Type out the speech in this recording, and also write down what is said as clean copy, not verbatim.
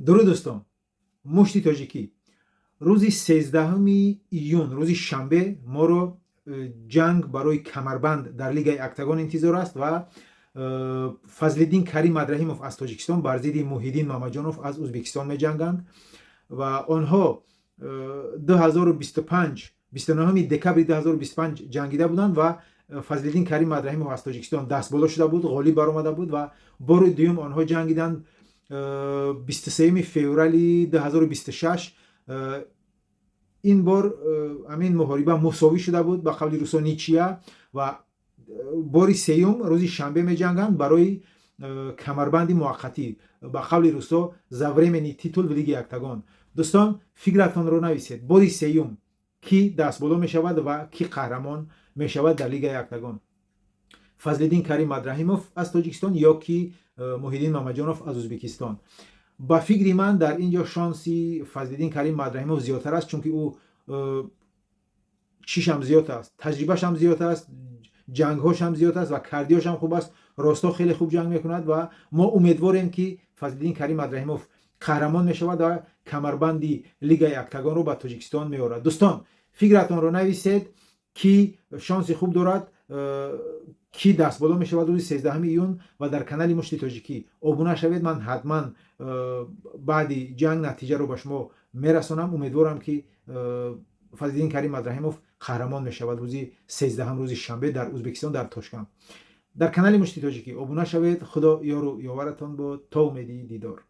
Дуруд, дӯстон! Мушти тоҷикӣ, рӯзи 13 июн, рӯзи шанбе, моро ҷанг барои камарбанд дар Лигаи Октагон интизор аст ва Фазлиддин Карим Мадрахимов аз Тоҷикистон бар зидди Муҳиддин Мамаҷонов аз Ӯзбекистон меҷанганд. Ва онҳо 2025, 29 декабри 2025 ҷангида буданд ва Фазлиддин Карим Мадрахимов аз Тоҷикистон дастболо шуда буд, ғолиб баромада буд. Ва бори дуюм онҳо ҷангиданд 23 феврали 2026. Ин бор ҳамин муҳориба мусовӣ шуда буд, ба қавли русо, ничья. Ва бори сеюм рӯзи шанбе меҷанганд барои камарбанди муваққатӣ, ба қавли русо, за временный титул в Лиги Октагон. Дӯстон, фикратонро нависед: бори сеюм кӣ дастболо мешавад ва кӣ қаҳрамон мешавад дар Лигаи Октагон? Фазлиддин Карим Мадрахимов аз Тоҷикистон ё ки Муҳиддин Мамаҷонов аз Ӯзбекистон? Ба фикри ман, дар ин ҷо шонси Фазлиддин Карим Мадрахимов зиёдтар аст, чунки ӯ чишам зиёд аст, таҷрибашам зиёд аст, ҷангҳошам зиёд аст ва кардиошам хуб аст. Росто хеле хуб ҷанг мекунад ва мо умедворем, ки Фазлиддин Карим Мадрахимов қаҳрамон мешавад ва камарбанди Лигаи Октагонро ба Тоҷикистон меорад. Дӯстон, фикратонро нависед: кӣ шонси хуб дорад, кӣ дастболо мешавад рӯзи 13 июн? Ва дар канали Мушти тоҷикӣ обуна шавед. Ман ҳатман баъди ҷанг натиҷаро ба шумо мерасонам. Умедворам, ки Фазлиддин Карим Мадрахимов қаҳрамон мешавад рӯзи 13-ҳам, рӯзи шанбе, дар Ӯзбекистон, дар Тошканд. Дар канали Мушти тоҷикӣ обуна шавед. Худо ёру ёваратон бод, то умеди дидор.